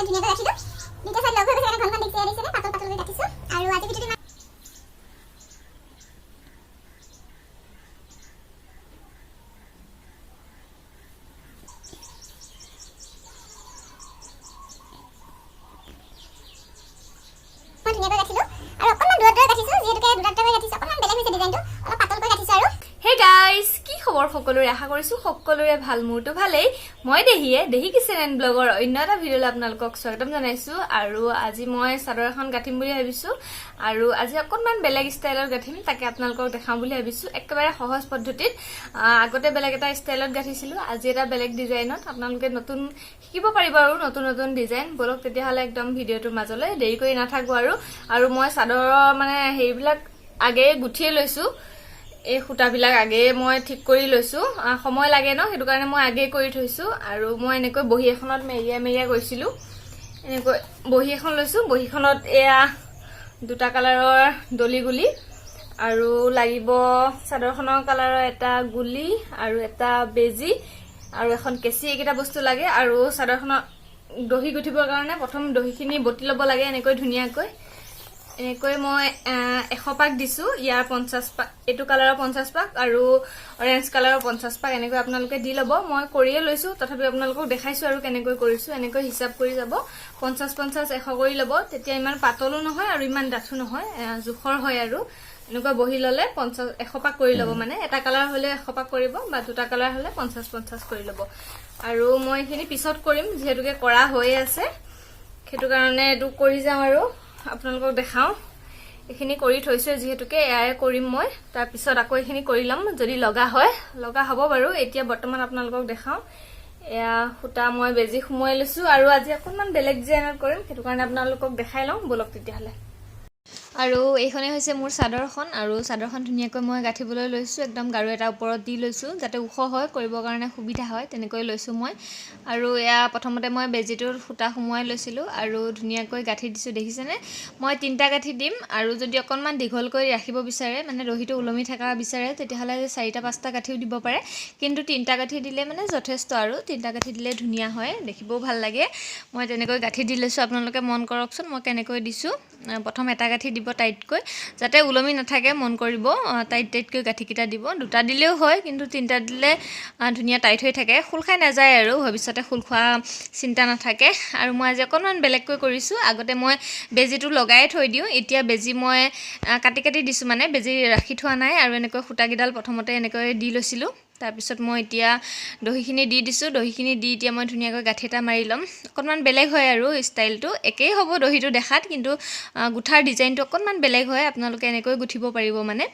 ধুনীয়াকৈ গাঁঠিলোঁ। দুইটা চাইড লগ হৈ গৈছে কাৰণে ঘন ঘন দেখিছে। দেখিছেনে, পাতল পাতলকৈ গাঁঠিছোঁ। আৰু আজি ভিডিঅ'টো ইমান মই ধুনীয়াকৈ গাঁঠিলোঁ আৰু অকণমান দূৰত দূৰত গাঁঠিছোঁ, যিহেতুকে দুটা দুটাকৈ গাঁঠিছোঁ। অকণমান বেলেগ হৈছে ডিজাইনটো, অলপ পাতলকৈ গাঁঠিছোঁ আৰু হে গাইজ, কি খবৰ সকলোৰে? আশা কৰিছো সকলোৰে ভাল। মোৰতো ভালেই। মই দেহীয়ে দেহী কিচেন এণ্ড ব্লগৰ অন্য এটা ভিডিঅ'লৈ আপোনালোকক স্বাগতম জনাইছো। আৰু আজি মই চাদৰ এখন গাঁঠিম বুলি ভাবিছো আৰু আজি অকণমান বেলেগ ষ্টাইলত গাঁঠিম, তাকে আপোনালোকক দেখাওঁ বুলি ভাবিছো, একেবাৰে সহজ পদ্ধতিত। আগতে বেলেগ এটা ষ্টাইলত গাঁঠিছিলো, আজি এটা বেলেগ ডিজাইনত। আপোনালোকে নতুন শিকিব পাৰিব আৰু নতুন নতুন ডিজাইন। ব'লক তেতিয়াহ'লে একদম ভিডিঅ'টোৰ মাজলৈ, দেৰি কৰি নাথাকো। আৰু আৰু মই চাদৰৰ মানে হেৰিবিলাক আগেয়ে গুঠিয়ে লৈছো। এই সূতাবিলাক আগেয়ে মই ঠিক কৰি লৈছো। সময় লাগে ন, সেইটো কাৰণে মই আগেয়ে কৰি থৈছো। আৰু মই এনেকৈ বহী এখনত মেৰিয়াই মেৰিয়াই গৈছিলো। এনেকৈ বহী এখন লৈছো। বহীখনত এয়া দুটা কালাৰৰ দলি গুলি আৰু লাগিব চাদৰখনৰ কালাৰৰ এটা গুলি আৰু এটা বেজী আৰু এখন কেঁচি, এইকেইটা বস্তু লাগে। আৰু চাদৰখনৰ দহি গুঠিবৰ কাৰণে প্ৰথম দহিখিনি বটি ল'ব লাগে এনেকৈ ধুনীয়াকৈ। এনেকৈ মই 100 পাক দিছো। ইয়াৰ 50 পাক, এইটো কালাৰৰ 50 পাক আৰু অৰেঞ্জ কালাৰৰ 50 পাক, এনেকৈ আপোনালোকে দি ল'ব। মই কৰিয়ে লৈছো, তথাপি আপোনালোকক দেখাইছো আৰু কেনেকৈ কৰিছো। এনেকৈ হিচাপ কৰি যাব, 50 50 100 কৰি ল'ব। তেতিয়া ইমান পাতলো নহয় আৰু ইমান ডাঠো নহয়, জোখৰ হয়। আৰু এনেকুৱা বহি ল'লে 50 100 পাক কৰি ল'ব, মানে এটা কালাৰ হ'লে 100 পাক কৰিব বা দুটা কালাৰ হ'লে 50 50 কৰি ল'ব। আৰু মই এইখিনি পিছত কৰিম, যিহেতুকে কৰা হৈয়ে আছে, সেইটো কাৰণে এইটো কৰি যাওঁ আৰু আপোনালোকক দেখাওঁ। এইখিনি কৰি থৈছোঁ যিহেতুকে, এয়াই কৰিম মই। তাৰপিছত আকৌ এইখিনি কৰি ল'ম যদি লগা হয়। লগা হ'ব বাৰু। এতিয়া বৰ্তমান আপোনালোকক দেখাওঁ। এয়া সূতা মই বেজী সুমুৱাই লৈছোঁ আৰু আজি অকণমান বেলেগ ডিজাইনত কৰিম, সেইটো কাৰণে আপোনালোকক দেখাই লওঁ। ব'লক তেতিয়াহ'লে। আৰু এইখনেই হৈছে মোৰ চাদৰখন। আৰু চাদৰখন ধুনীয়াকৈ মই গাঁঠিবলৈ লৈছোঁ। একদম গাৰু এটা ওপৰত দি লৈছোঁ, যাতে ওখ হয়, কৰিবৰ কাৰণে সুবিধা হয়, তেনেকৈ লৈছোঁ মই। আৰু এয়া প্ৰথমতে মই বেজীটোত সূতা সুমুৱাই লৈছিলোঁ আৰু ধুনীয়াকৈ গাঁঠি দিছোঁ, দেখিছেনে? মই তিনিটা গাঁঠি দিম। আৰু যদি অকণমান দীঘলকৈ ৰাখিব বিচাৰে, মানে দহিটো ওলমি থকা বিচাৰে, তেতিয়াহ'লে চাৰিটা পাঁচটা গাঁঠিও দিব পাৰে। কিন্তু তিনিটা গাঁঠি দিলে মানে যথেষ্ট আৰু তিনিটা গাঁঠি দিলে ধুনীয়া হয়, দেখিবও ভাল লাগে। মই তেনেকৈ গাঁঠি দি লৈছোঁ। আপোনালোকে মন কৰকচোন মই কেনেকৈ দিছোঁ। প্ৰথম এটা গাঁঠি দিব টাইটকৈ, যাতে ওলমি নাথাকে, মন কৰিব। টাইট টাইটকৈ গাঁঠিকেইটা দিব। দুটা দিলেও হয়, কিন্তু তিনিটা দিলে ধুনীয়া টাইট হৈ থাকে, খোল খাই নাযায় আৰু ভৱিষ্যতে খোল খোৱা চিন্তা নাথাকে। আৰু মই আজি অকণমান বেলেগকৈ কৰিছোঁ। আগতে মই বেজীটো লগাই থৈ দিওঁ, এতিয়া বেজী মই কাটি কাটি দিছোঁ, মানে বেজী ৰাখি থোৱা নাই। আৰু এনেকৈ সূতাকেইডাল প্ৰথমতে এনেকৈ দি লৈছিলোঁ। তাৰপিছত মই এতিয়া দহিখিনি দি দিছোঁ। দহিখিনি দি এতিয়া মই ধুনীয়াকৈ গাঁঠি এটা মাৰি ল'ম। অকণমান বেলেগ হয় আৰু ষ্টাইলটো একেই হ'ব দহিটো দেখাত, কিন্তু গোঠাৰ ডিজাইনটো অকণমান বেলেগ হয়। আপোনালোকে এনেকৈ গুঠিব পাৰিব, মানে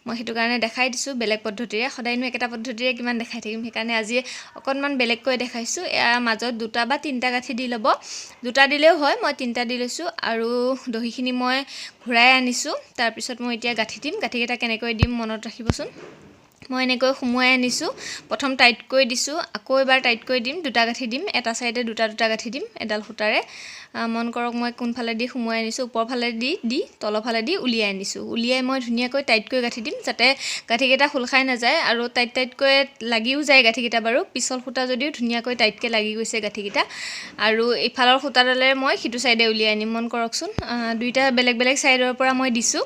মই সেইটো কাৰণে দেখাই দিছোঁ বেলেগ পদ্ধতিৰে। সদায়নো একেটা পদ্ধতিৰে কিমান দেখাই থাকিম, সেইকাৰণে আজি অকণমান বেলেগকৈ দেখাইছোঁ। ইয়াৰ মাজত দুটা বা তিনিটা গাঁঠি দি ল'ব। দুটা দিলেও হয়, মই তিনিটা দি লৈছোঁ। আৰু দহিখিনি মই ঘূৰাই আনিছোঁ। তাৰপিছত মই এতিয়া গাঁঠি দিম। গাঁঠিকেইটা কেনেকৈ দিম মনত ৰাখিবচোন। মই এনেকৈ সুমুৱাই আনিছোঁ, প্ৰথম টাইটকৈ দিছোঁ, আকৌ এবাৰ টাইটকৈ দিম, দুটা গাঁঠি দিম, এটা চাইডে দুটা দুটা গাঁঠি দিম এডাল সূতাৰে। মন কৰক মই কোনফালে দি সুমুৱাই আনিছোঁ। ওপৰফালে দি দি তলৰফালে দি উলিয়াই আনিছোঁ। উলিয়াই মই ধুনীয়াকৈ টাইটকৈ গাঁঠি দিম, যাতে গাঁঠিকেইটা খোল খাই নাযায় আৰু টাইট টাইটকৈ লাগিও যায় গাঁঠিকেইটা। বাৰু পিছল সূতা যদিও ধুনীয়াকৈ টাইটকৈ লাগি গৈছে গাঁঠিকেইটা। আৰু ইফালৰ সূতাডালেৰে মই সিটো চাইডে উলিয়াই আনিম। মন কৰকচোন, দুইটা বেলেগ বেলেগ চাইডৰ পৰা মই দিছোঁ।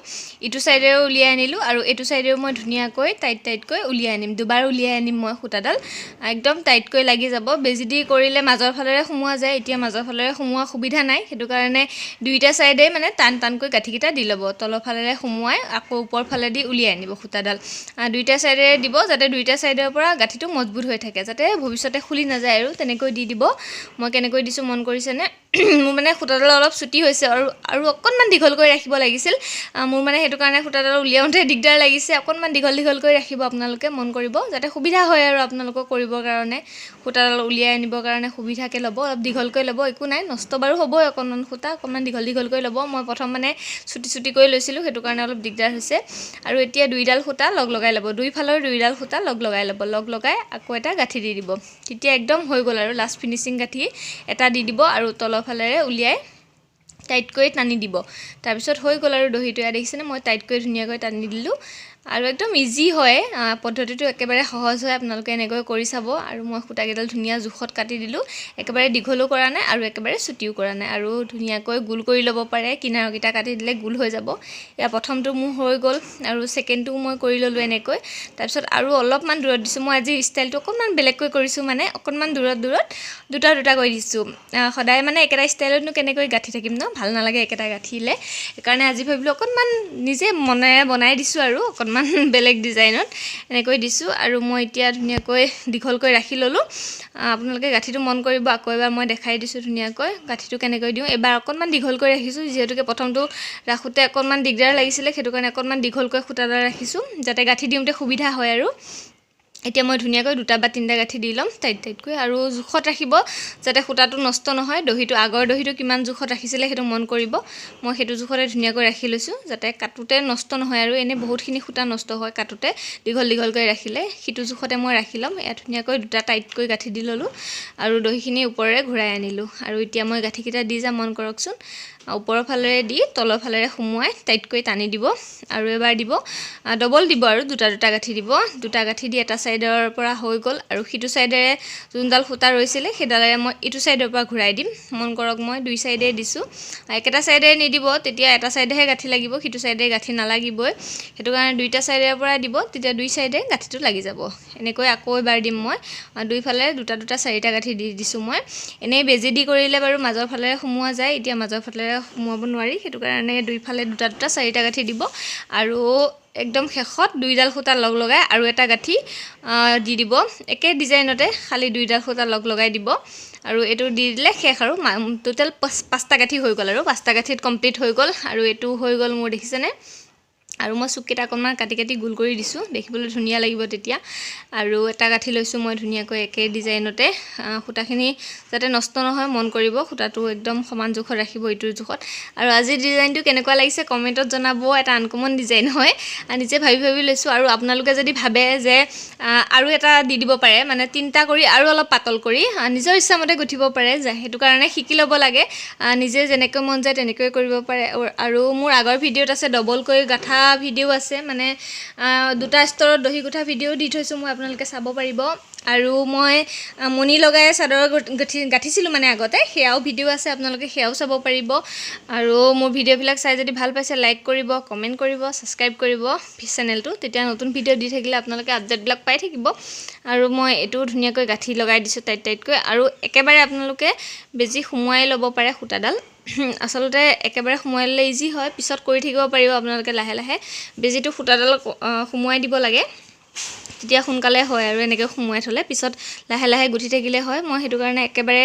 ইটো চাইডেও উলিয়াই আনিলোঁ আৰু এইটো চাইডেও মই ধুনীয়াকৈ টাইট টাইটকৈ উলিয়াই আনিম। দুবাৰ উলিয়াই আনিম মই। সূতাডাল একদম টাইটকৈ লাগি যাব। বেজী দি কৰিলে মাজৰ ফালেৰে সোমোৱা যায়, এতিয়া মাজৰ ফালেৰে সোমোৱা সুবিধা নাই, সেইটো কাৰণে দুইটা চাইডে মানে টান টানকৈ গাঁঠিকেইটা দি ল'ব। তলৰ ফালেৰে সোমোৱাই আকৌ ওপৰ ফালেদি উলিয়াই আনিব। সূতাডাল দুইটা চাইডেৰে দিব, যাতে দুইটা চাইডৰ পৰা গাঁঠিটো মজবুত হৈ থাকে, যাতে ভৱিষ্যতে খুলি নাযায় আৰু তেনেকৈ দি দিব। মই কেনেকৈ দিছোঁ মন কৰিছেনে? মোৰ মানে সূতাডাল অলপ চুটি হৈছে আৰু আৰু অকণমান দীঘলকৈ ৰাখিব লাগিছিল। মোৰ মানে সেইটো কাৰণে সূতাডাল উলিয়াওঁতে দিগদাৰ লাগিছে। অকণমান দীঘল দীঘলকৈ ৰাখিব আপোনালোকে, মন কৰিব, যাতে সুবিধা হয় আৰু আপোনালোকক কৰিবৰ কাৰণে, সূতাডাল উলিয়াই আনিবৰ কাৰণে সুবিধাকৈ ল'ব, অলপ দীঘলকৈ ল'ব। একো নাই, নষ্ট বাৰু হ'বই অকণমান সূতা, অকণমান দীঘল দীঘলকৈ ল'ব। মই প্ৰথম মানে চুটি চুটিকৈ লৈছিলোঁ, সেইটো কাৰণে অলপ দিগদাৰ হৈছে। আৰু এতিয়া দুইডাল সূতা লগ লগাই ল'ব, দুইফালৰ দুইডাল সূতা লগ লগাই ল'ব। লগ লগাই আকৌ এটা গাঁঠি দি দিব। তেতিয়া একদম হৈ গ'ল আৰু লাষ্ট ফিনিচিং গাঁঠি এটা দি দিব আৰু তলৰ ফালেৰে উলিয়াই টাইটকৈ টানি দিব। তাৰপিছত হৈ গ'ল আৰু দহিটো। এয়া দেখিছেনে, মই টাইটকৈ ধুনীয়াকৈ টানি দিলোঁ। আৰু একদম ইজি হয়, পদ্ধতিটো একেবাৰে সহজ হয়। আপোনালোকে এনেকৈ কৰি চাব। আৰু মই সূতাকেইডাল ধুনীয়া জোখত কাটি দিলোঁ, একেবাৰে দীঘলো কৰা নাই আৰু একেবাৰে চুটিও কৰা নাই। আৰু ধুনীয়াকৈ গোল কৰি ল'ব পাৰে, কিনাৰকেইটা কাটি দিলে গোল হৈ যাব। এয়া প্ৰথমটো মোৰ হৈ গ'ল আৰু ছেকেণ্ডটোও মই কৰি ল'লোঁ এনেকৈ। তাৰপিছত আৰু অলপমান দূৰত দিছোঁ। মই আজি ষ্টাইলটো অকণমান বেলেগকৈ কৰিছোঁ, মানে অকণমান দূৰত দূৰত দুটা দুটা কৰি দিছোঁ। সদায় মানে একেটা ষ্টাইলতনো কেনেকৈ গাঁঠি থাকিম ন, ভাল নালাগে একেটা গাঁঠিলে। সেইকাৰণে আজি ভাবিলোঁ অকণমান নিজে মনেৰে বনাই দিছোঁ আৰু অকণমান বেলেগ ডিজাইনত এনেকৈ দিছোঁ। আৰু মই এতিয়া ধুনীয়াকৈ দীঘলকৈ ৰাখি ল'লোঁ। আপোনালোকে গাঁঠিটো মন কৰিব, আকৌ এবাৰ মই দেখাই দিছোঁ ধুনীয়াকৈ গাঁঠিটো কেনেকৈ দিওঁ। এইবাৰ অকণমান দীঘলকৈ ৰাখিছোঁ, যিহেতুকে প্ৰথমটো ৰাখোঁতে অকণমান দিগদাৰ লাগিছিলে, সেইটো কাৰণে অকণমান দীঘলকৈ সূতাডাল ৰাখিছোঁ, যাতে গাঁঠি দিওঁতে সুবিধা হয়। আৰু এতিয়া মই ধুনীয়াকৈ দুটা বা তিনিটা গাঁঠি দি ল'ম টাইট টাইটকৈ আৰু জোখত ৰাখিব, যাতে সূতাটো নষ্ট নহয়। দহিটো, আগৰ দহিটো কিমান জোখত ৰাখিছিলে সেইটো মন কৰিব। মই সেইটো জোখতে ধুনীয়াকৈ ৰাখি লৈছোঁ, যাতে কাটোতে নষ্ট নহয়। আৰু এনেই বহুতখিনি সূতা নষ্ট হয় কাটোতে দীঘল দীঘলকৈ ৰাখিলে। সিটো জোখতে মই ৰাখি ল'ম। এয়া ধুনীয়াকৈ দুটা টাইটকৈ গাঁঠি দি ল'লোঁ আৰু দহিখিনি ওপৰেৰে ঘূৰাই আনিলোঁ। আৰু এতিয়া মই গাঁঠিকেইটা দি যাম, মন কৰকচোন। ওপৰৰ ফালেৰে দি তলৰ ফালেৰে সুমুৱাই টাইটকৈ টানি দিব আৰু এবাৰ দিব, ডবল দিব আৰু দুটা দুটা গাঁঠি দিব। দুটা গাঁঠি দি এটা ছাইডৰ পৰা হৈ গ'ল আৰু সিটো ছাইডেৰে যোনডাল সূতা ৰৈছিলে, সেইডালেৰে মই ইটো ছাইডৰ পৰা ঘূৰাই দিম। মন কৰক, মই দুই ছাইডে দিছোঁ, একেটা ছাইডেৰে নিদিব। তেতিয়া এটা ছাইডেহে গাঁঠি লাগিব, সিটো ছাইডে গাঁঠি নালাগিবই। সেইটো কাৰণে দুইটা ছাইডৰ পৰা দিব, তেতিয়া দুই ছাইডে গাঁঠিটো লাগি যাব। এনেকৈ আকৌ এবাৰ দিম মই। দুইফালে দুটা দুটা চাৰিটা গাঁঠি দি দিছোঁ মই। এনেই বেজী দি কৰিলে বাৰু মাজৰ ফালেৰে সোমোৱা যায়, এতিয়া মাজৰ ফালেৰে সোমোৱাব নোৱাৰি। সেইটো কাৰণে দুইফালে দুটা দুটা চাৰিটা গাঁঠি দিব আৰু একদম শেষত দুইডাল সূতা লগ লগাই আৰু এটা গাঁঠি দি দিব। একে ডিজাইনতে, খালি দুইডাল সূতা লগ লগাই দিব আৰু এইটো দি দিলে শেষ। আৰু টোটেল 5টা গাঁঠি হৈ গ'ল আৰু 5টা গাঁঠিত কমপ্লিট হৈ গ'ল। আৰু এইটো হৈ গ'ল মোৰ, দেখিছেনে? আৰু মই চুককেইটা অকণমান কাটি কাটি গোল কৰি দিছোঁ, দেখিবলৈ ধুনীয়া লাগিব তেতিয়া। আৰু এটা গাঁঠি লৈছোঁ মই ধুনীয়াকৈ একে ডিজাইনতে। সূতাখিনি যাতে নষ্ট নহয় মন কৰিব, সূতাটো একদম সমান জোখত ৰাখিব, ইটোৰ জোখত। আৰু আজিৰ ডিজাইনটো কেনেকুৱা লাগিছে কমেণ্টত জনাব। এটা আনকমন ডিজাইন হয়, নিজে ভাবি ভাবি লৈছোঁ। আৰু আপোনালোকে যদি ভাবে যে আৰু এটা দি দিব পাৰে, মানে তিনিটা কৰি আৰু অলপ পাতল কৰি নিজৰ ইচ্ছামতে গুঠিব পাৰে। সেইটো কাৰণে শিকি ল'ব লাগে, নিজে যেনেকৈ মন যায় তেনেকৈ কৰিব পাৰে। আৰু মোৰ আগৰ ভিডিঅ'ত আছে, ডবলকৈ গাঁঠা ভিডিঅ' আছে, মানে দুটা স্তৰত দহি গুঠা ভিডিঅ' দি থৈছোঁ মই, আপোনালোকে চাব পাৰিব। আৰু মই মণি লগাই চাদৰ গাঁঠিছিলোঁ মানে আগতে, সেয়াও ভিডিঅ' আছে, আপোনালোকে সেয়াও চাব পাৰিব। আৰু মোৰ ভিডিঅ'বিলাক চাই যদি ভাল পাইছে, লাইক কৰিব, কমেণ্ট কৰিব, ছাবস্ক্ৰাইব কৰিব চেনেলটো। তেতিয়া নতুন ভিডিঅ' দি থাকিলে আপোনালোকে আপডেটবিলাক পাই থাকিব। আৰু মই এইটো ধুনীয়াকৈ গাঁঠি লগাই দিছোঁ টাইট টাইটকৈ। আৰু একেবাৰে আপোনালোকে বেজী সুমুৱাই ল'ব পাৰে সূতাডাল। আচলতে একেবাৰে সুমুৱাই ল'লে ইজি হয়, পিছত কৰি থাকিব পাৰিব আপোনালোকে লাহে লাহে। বেজীটো সূতাডাল সুমুৱাই দিব লাগে, তেতিয়া সোনকালে হয়। আৰু এনেকৈ সুমুৱাই থ'লে পিছত লাহে লাহে গুঠি থাকিলে হয়। মই সেইটো কাৰণে একেবাৰে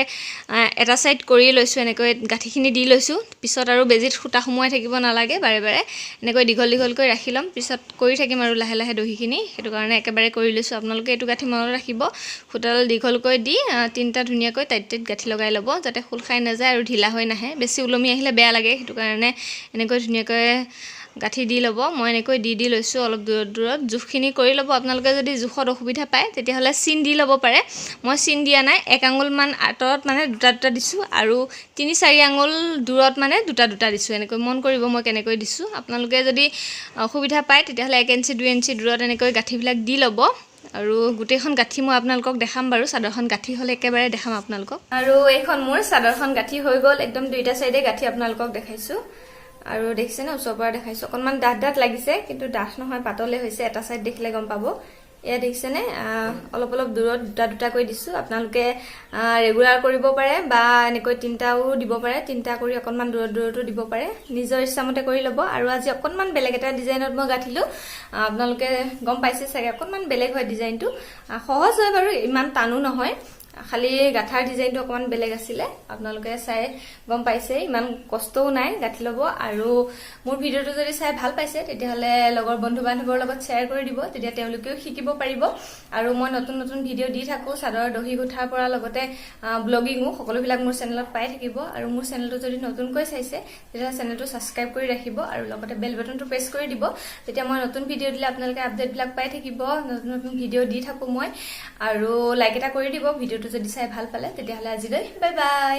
এটা ছাইড কৰি লৈছোঁ, এনেকৈ গাঁঠিখিনি দি লৈছোঁ। পিছত আৰু বেজীত সূতা সুমুৱাই থাকিব নালাগে বাৰে বাৰে। এনেকৈ দীঘল দীঘলকৈ ৰাখি ল'ম, পিছত কৰি থাকিম আৰু লাহে লাহে দহিখিনি। সেইটো কাৰণে একেবাৰে কৰি লৈছোঁ। আপোনালোকে এইটো গাঁঠি মনত ৰাখিব, সূতাডাল দীঘলকৈ দি তিনিটা ধুনীয়াকৈ টাইট টাইট গাঁঠি লগাই ল'ব, যাতে খোল খাই নাযায় আৰু ঢিলা হৈ নাহে। বেছি ওলমি আহিলে বেয়া লাগে, সেইটো কাৰণে এনেকৈ ধুনীয়াকৈ গাঁঠি দি ল'ব। মই এনেকৈ দি দি লৈছোঁ অলপ দূৰত দূৰত। জোখখিনি কৰি ল'ব। আপোনালোকে যদি জোখত অসুবিধা পায়, তেতিয়াহ'লে চিন দি ল'ব পাৰে। মই চিন দিয়া নাই। এক আঙুলমান আঁতৰত মানে দুটা দুটা দিছোঁ আৰু 3-4 আঙুল দূৰত মানে দুটা দুটা দিছোঁ। এনেকৈ মন কৰিব মই কেনেকৈ দিছোঁ। আপোনালোকে যদি অসুবিধা পায়, তেতিয়াহ'লে 1 ইঞ্চি 2 ইঞ্চি দূৰত এনেকৈ গাঁঠিবিলাক দি ল'ব। আৰু গোটেইখন গাঁঠি মই আপোনালোকক দেখাম বাৰু। চাদৰখন গাঁঠি হ'লে একেবাৰে দেখাম আপোনালোকক। আৰু এইখন মোৰ চাদৰখন গাঁঠি হৈ গ'ল। একদম দুইটা চাইডে গাঁঠি আপোনালোকক দেখাইছোঁ। আৰু দেখিছেনে, ওচৰৰ পৰা দেখাইছোঁ। অকণমান ডাঠ ডাঠ লাগিছে, কিন্তু ডাঠ নহয়, পাতলে হৈছে। এটা চাইড দেখিলে গম পাব। এয়া দেখিছেনে, অলপ অলপ দূৰত দুটা দুটাকৈ দিছোঁ। আপোনালোকে ৰেগুলাৰ কৰিব পাৰে বা এনেকৈ তিনিটাও দিব পাৰে, তিনিটা কৰি অকণমান দূৰত দূৰতো দিব পাৰে। নিজৰ ইচ্ছামতে কৰি ল'ব। আৰু আজি অকণমান বেলেগ এটা ডিজাইনত মই গাঁঠিলোঁ। আপোনালোকে গম পাইছে চাগে, অকণমান বেলেগ হয় ডিজাইনটো। সহজ হয় বাৰু, ইমান টানো নহয়, খালি গাঁঠাৰ ডিজাইনটো অকণমান বেলেগ আছিলে। আপোনালোকে চাই গম পাইছে, ইমান কষ্টও নাই গাঁঠি ল'ব। আৰু মোৰ ভিডিঅ'টো যদি চাই ভাল পাইছে, তেতিয়াহ'লে লগৰ বন্ধু বান্ধৱৰ লগত শ্বেয়াৰ কৰি দিব, তেতিয়া তেওঁলোকেও শিকিব পাৰিব। আৰু মই নতুন নতুন ভিডিঅ' দি থাকোঁ, চাদৰ দহি গুঠাৰ পৰা লগতে ব্লগিঙো, সকলোবিলাক মোৰ চেনেলত পাই থাকিব। আৰু মোৰ চেনেলটো যদি নতুনকৈ চাইছে, তেতিয়াহ'লে চেনেলটো ছাবস্ক্ৰাইব কৰি ৰাখিব আৰু লগতে বেল বাটনটো প্ৰেছ কৰি দিব। তেতিয়া মই নতুন ভিডিঅ' দিলে আপোনালোকে আপডেটবিলাক পাই থাকিব। নতুন নতুন ভিডিঅ' দি থাকোঁ মই। আৰু লাইক এটা কৰি দিব ভিডিঅ'টো যদি চাই ভাল পালে। তেতিয়াহ'লে আজিলৈ বাই বাই।